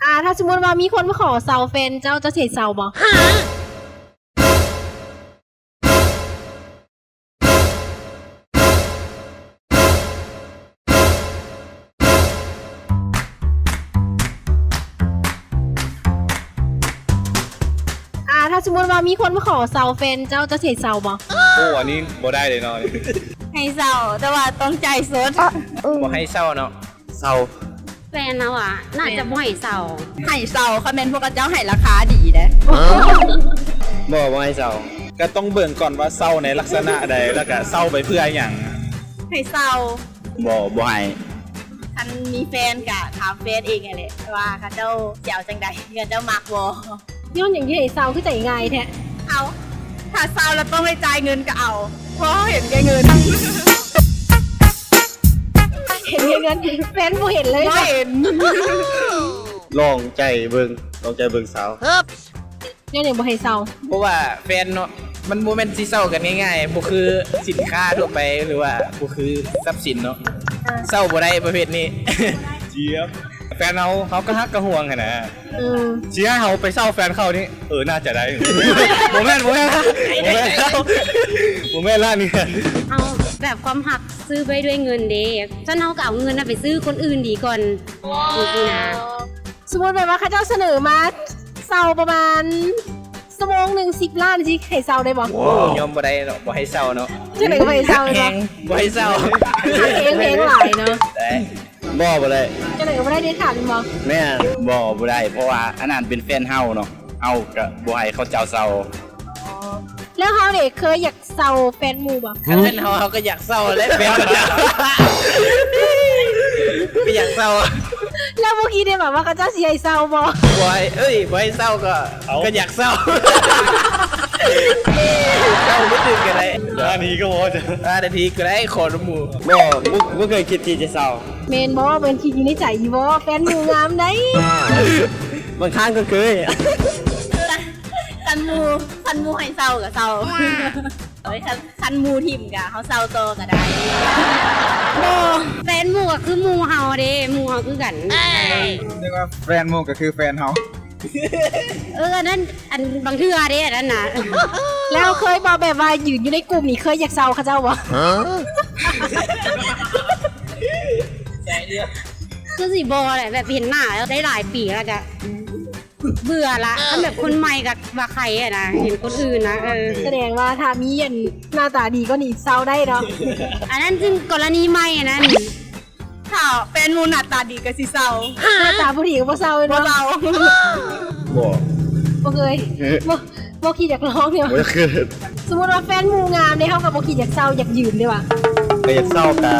ອາ ຖ້າສົມມຸດວ່າມີຄົນມາຂໍເຊົ່າແຟນເຈົ້າ ເຈົ້າຊິໃຫ້ເຊົ່າບໍ່? ອາ ຖ້າສົມມຸດວ່າມີຄົນມາຂໍເຊົ່າແຟນເຈົ້າ ເຈົ້າຊິໃຫ້ເຊົ່າບໍ່? ໂອ້ ອັນນີ້ບໍ່ໄດ້ເລີຍເນາະ ໃຫ້ເຊົ່າ ແຕ່ວ່າຕ້ອງຈ່າຍສົດ. ບໍ່ໃຫ້ເຊົ່າເນາະ. ເຊົ່າ. ແຟນເຮົາອະ ໜ້າຈະບໍ່ໃຫ້ເຊົ່າ. ໃຫ້ເຊົ່າ ຄັນແມ່ນພວກເຂົາເຈົ້າໃຫ້ລາຄາດີເດ້. ບໍ່ ບໍ່ໃຫ້ເຊົ່າ. ກໍຕ້ອງເບິ່ງກ່ອນວ່າເຊົ່າໃນລັກສະນະໃດ ແລ້ວກະເຊົ່າໄປເພື່ອຫຍັງ. ໃຫ້ເຊົ່າ. ບໍ່ ບໍ່ໃຫ້. ຄັນມີແຟນກະຖາມແຟນເອງຫັ້ນແຫຼະ ວ່າເຂົາເຈົ້າຊິເອົາຈັ່ງໃດ ເຂົາເຈົ້າມັກບໍ່. ຍ້ອນຫຍັງຊິໃຫ້ເຊົ່າ ຄືໃຈງ່າຍແທ້? ເອົາ ຖ້າເຊົ່າແລ້ວຕ້ອງໄດ້ຈ່າຍເງິນກໍເອົາ ເພາະເຮົາເຫັນແກ່ເງິນ. ເຫັນແກ່ເງິນ ແຟນບໍ່ເຫັນເລີຍ. ບໍ່ເຫັນ. ລອງໃຈເບິ່ງ ລອງໃຈເບິ່ງເຊົ່າ. ຍ້ອນຫຍັງບໍ່ໃຫ້ເຊົ່າ? ເພາະວ່າແຟນເນາະ ມັນບໍ່ແມ່ນຊິເຊົ່າກັນງ່າຍໆ ບໍ່ຄືສິນຄ້າທົ່ວໄປ ຫຼືວ່າບໍ່ຄືຊັບສິນເນາະ. ເຊົ່າບໍ່ໄດ້ປະເພດນີ້. ຈຽບ ແຟນເຮົາ ເຮົາກໍຮັກກໍຫ່ວງຫັ້ນນະ. ເອີ ຊິໃຫ້ເຮົາໄປເຊົ່າແຟນເຂົານີ້ ເອີ ໜ້າຈະໄດ້. ບໍ່ແມ່ນ ບໍ່ແມ່ນ ບໍ່ແມ່ນ ບໍ່ແມ່ນລະນີ້. ເອົາ ແບບຄວາມຮັກຊື້ໄດ້ດ້ວຍເງິນເດ້ ຊັ້ນເຮົາກໍເອົາເງິນນະໄປຊື້ຄົນອື່ນດີກ່ອນ ຈັ່ງຊີ້ນະ. ສົມມຸດແບບວ່າເຂົາເຈົ້າສະເໜີມາເຊົ່າປະມານຊົ່ວໂມງໜຶ່ງສິບລ້ານ ຊິໃຫ້ເຊົ່າໄດ້ບໍ່? ໂອ້ ຍອມບໍ່ໄດ້ເນາະ ບໍ່ໃຫ້ເຊົ່າເນາະ. ຈັ່ງໃດກໍບໍ່ໃຫ້ເຊົ່າແມ່ນບໍ່? ບໍ່ໃຫ້ເຊົ່າ. ແພງ ແພງຫຼາຍເນາະ. ບໍ່ ບໍ່ໄດ້. ຈັ່ງໃດກໍບໍ່ໄດ້ເດັດຂາດແມ່ນບໍ່? ແມ່ນ ບໍ່ ບໍ່ໄດ້ ເພາະວ່າອັນນັ້ນເປັນແຟນເຮົາເນາະ ເຮົາກໍບໍ່ໃຫ້ເຂົາເຈົ້າເຊົ່າ. ແລ້ວເຮົາເດ ເຄີຍຢາກເຊົ່າແຟນໝູ່ບໍ່? ຄັນແມ່ນເຮົາ ເຮົາກໍຢາກເຊົ່າແຫຼະແຟນເຂົາເຈົ້າ ກໍຢາກເຊົ່າ. ແລ້ວບໍ່ຄິດເດ ວ່າເຂົາເຈົ້າຊິໃຫ້ເຊົ່າບໍ່? ບໍ່ໃຫ້ ເອີຍ ບໍ່ໃຫ້ເຊົ່າກໍ ກໍຢາກເຊົ່າ. ເຊົ່າມື້ອື່ນກໍໄດ້ ຫ້ານາທີກໍພໍ. ຫ້ານາທີກໍໄດ້ ຂໍນຳໝູ່. ບໍ່ ບໍ່ ບໍ່ເຄີຍຄິດທີ່ຈະເຊົ່າ. ແມ່ນບໍ່? ແມ່ນຄິດຢູ່ໃນໃຈຢູ່ບໍ່? ແຟນໝູ່ງາມໃດ໋. ບາງຄັ້ງກໍເຄີຍ. ຄັນໝູ່ ຄັນໝູ່ໃຫ້ເຊົ່າກໍເຊົ່າ. ໂອ້ຍ ຄັນ ຄັນໝູ່ຖິ້ມກະເຮົາເຊົ່າຕໍ່ກະໄດ້. ບໍ່ ແຟນໝູ່ກໍຄືໝູ່ເຮົາເດ້ ໝູ່ເຮົາຄືກັນ. ເອີ້ຍ ນຶກວ່າແຟນໝູ່ກໍຄືແຟນເຮົາ. ເອີ ອັນນັ້ນ ອັນບາງເທື່ອເດ້ ອັນນັ້ນນະ. ແລ້ວເຄີຍບໍ່ ແບບວ່າຢືນຢູ່ໃນກຸ່ມນີ້ ເຄີຍຢາກເຊົ່າເຂົາເຈົ້າບໍ່? ຮະ? ຄືຊິບໍ່ແຫຼະ ແບບເຫັນໜ້າແລ້ວໄດ້ຫຼາຍປີແລ້ວກະ ເບື່ອລະ ຄັນແບບຄົນໃໝ່ກໍວ່າໃຄຫັ້ນນະ ເຫັນຄົນອື່ນນະ. ເອີ ສະແດງວ່າຖ້າມີອັນໜ້າຕາດີກວ່ານີ້ເຊົ່າໄດ້ເນາະ. ອັນນັ້ນຈຶ່ງກໍລະນີໃໝ່ອັນນັ້ນ. ຖ້າແຟນໝູ່ໜ້າຕາດີກໍຊິເຊົ່າ. ໜ້າຕາບໍ່ດີກໍບໍ່ເຊົ່າແມ່ນບໍ່? ບໍ່ເຊົ່າ. ບໍ່ ບໍ່ເຄີຍ. ບໍ່ ບໍ່ຄິດຢາກລອງເດ. ບໍ່ເຄີຍ. ສົມມຸດວ່າແຟນໝູ່ງາມເດ ເຮົາກໍບໍ່ຄິດຢາກເຊົ່າ ຢາກຢືມເດຫວາ? ກໍຢາກເຊົ່າ ກະ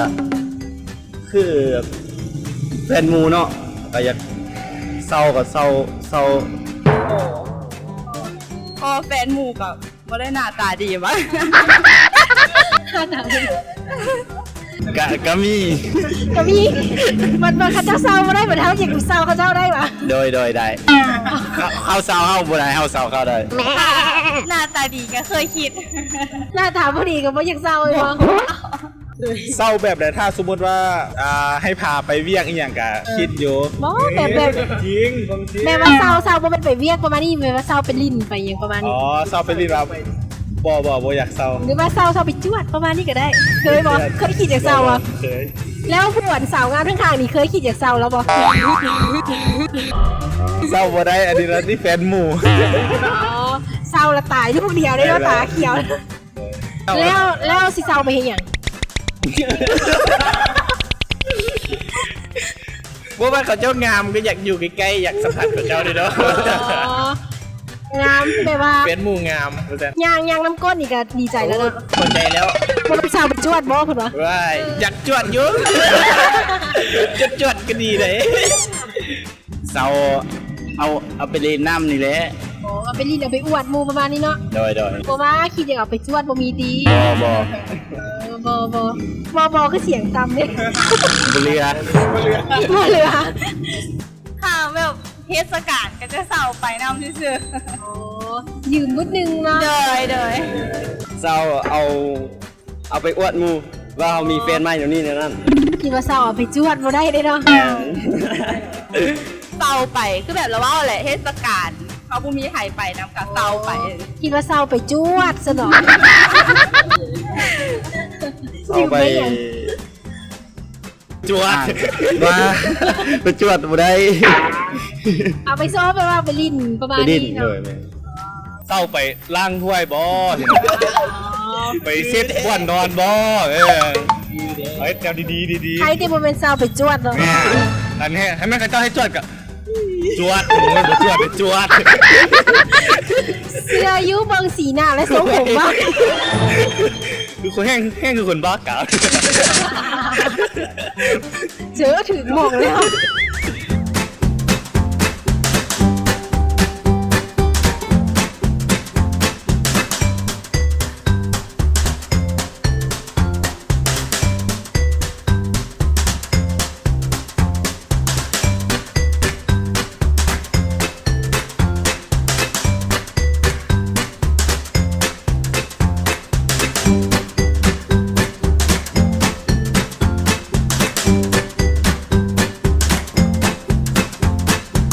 ຄືແບບແຟນໝູ່ເນາະ ກໍຢາກເຊົ່າກໍເຊົ່າ ເຊົ່າ. ເພາະແຟນໝູ່ກໍບໍ່ໄດ້ໜ້າຕາດີຫວາ? ໜ້າຕາດີ ກະ ກະມີ ກະມີ. ບັດ ບັດເຂົາເຈົ້າເຊົ່າບໍ່ໄດ້ ບັດເຮົາຢາກເຊົ່າເຂົາເຈົ້າໄດ້ຫວາ? ໂດຍ ໂດຍ ໄດ້. ເຂົາ ເຂົາເຊົ່າເຮົາບໍ່ໄດ້ ເຮົາເຊົ່າເຂົາໄດ້. ໜ້າຕາດີກໍເຄີຍຄິດ ໜ້າຕາບໍ່ດີກໍບໍ່ຢາກເຊົ່າແມ່ນບໍ່? ເຊົ່າແບບໃດ? ຖ້າສົມມຸດວ່າ ອ່າ ໃຫ້ພາໄປວຽກອີ່ຫຍັງກະຄິດຢູ່. ບໍ່ ແບບ ແບບ ຈິງ ແບບວ່າເຊົ່າ ເຊົ່າບໍ່ແມ່ນໄປວຽກປະມານນີ້ ແບບວ່າເຊົ່າໄປຫຼິ້ນໄປຫຍັງປະມານນີ້. ອໍ ເຊົ່າໄປຫຼິ້ນ ວ່າບໍ່ ບໍ່ ບໍ່ຢາກເຊົ່າ. ຫຼືວ່າເຊົ່າ ເຊົ່າໄປຈວດປະມານນີ້ກໍໄດ້. ເຄີຍບໍ່? ເຄີຍຄິດຢາກເຊົ່າບໍ່? ເຄີຍ. ແລ້ວຜູ້ອັນສາວງາມຂ້າງໆນີ້ ເຄີຍຄິດຢາກເຊົ່າລາວບໍ່? ເຊົ່າບໍ່ໄດ້ ອັນນີ້ລະຕິແຟນໝູ່. ອໍ ເຊົ່າລະຕາຍລູກດຽວໄດ້ເນາະ ຕາຂຽວ. ແລ້ວ ແລ້ວຊິເຊົ່າໄປເຮັດຫຍັງ? ບໍ່ວ່າເຂົາເຈົ້າງາມ ກໍຢາກຢູ່ໃກ້ໆ ຢາກສຳຜັດເຂົາເຈົ້າເດ້ເນາະ. ອໍ ງາມ ແບບວ່າແຟນໝູ່ງາມວ່າຊັ້ນ. ຍ່າງ ຍ່າງນຳກົ້ນນີ້ກໍດີໃຈແລ້ວເນາະ. ໂອ້ ພໍໃຈແລ້ວ. ບໍ່ແມ່ນເຊົ່າໄປຈວດບໍ່ ເພິ່ນວ່າ? ວ້າຍ ຢາກຈວດຢູ່ ຈວດໆ ກໍດີເດ້. ເຊົ່າ ເອົາ ເອົາໄປຫຼິ້ນນ້ຳນີ້ແຫຼະ. ອໍ ເອົາໄປຫຼິ້ນ ເອົາໄປອວດໝູ່ປະມານນີ້ເນາະ. ໂດຍ ໂດຍ. ບໍ່ວ່າຄິດຢາກເອົາໄປຈວດບໍ່ມີຕິ? ບໍ່ ບໍ່. ເອີ ບໍ່ ບໍ່ ບໍ່ ບໍ່ ຄືສຽງຕ່ຳເດ້. ບໍ່ເຫຼືອ ບໍ່ເຫຼືອ ບໍ່ເຫຼືອ. ຖ້າແບບເທດສະການກໍຈະເຊົ່າໄປນຳຊື່ໆ. ອໍ ຢືມບຶດໜຶ່ງເນາະ. ໂດຍ ໂດຍ. ເຊົ່າເອົາ ເອົາໄປອວດໝູ່ວ່າເຮົາມີແຟນໃໝ່ແນວນີ້ແນວນັ້ນ. ຄິດວ່າເຊົ່າເອົາໄປຈວດບໍ່ໄດ້ເດ້ເນາະ. ແມ່ນ. ເຊົາໄປ ຄືແບບລາວເວົ້າແຫຼະ ເທດສະການ ເຮົາບໍ່ມີໃຜໄປນຳ ກະເຊົາໄປ. ຄິດວ່າເຊົາໄປຈວດຊະເນາະ. ເຊົາໄປ ຈວດ ວ່າ ໄປຈວດບໍ່ໄດ້. ເອົາໄປໂຊ ແປວ່າໄປຫຼິ້ນ ປະມານນີ້ເນາະ. ເຊົາໄປລ້າງຖ້ວຍບໍ່? ໄປເຊັດບ່ອນນອນບໍ່? ເອີ ເອົາແນວດີໆ ດີໆ. ໃຜທີ່ບໍ່ແມ່ນເຊົາໄປຈວດເນາະ. ອັນນີ້ໃຫ້ມັນເຂົາເຈົ້າໃຫ້ຈວດກະ ຈວດ ໂອ້ຍ ບໍ່ຈວດ ໄປຈວດ. ເຊື່ອຢູ່ ເບິ່ງສີໜ້າ ແລະ ຊົງຜົມວ່າ ຄືຄົນແຮງ ແຮງຄືຄົນບ້າກາມ. ເຈີ ຖືກໝ່ອງແລ້ວ.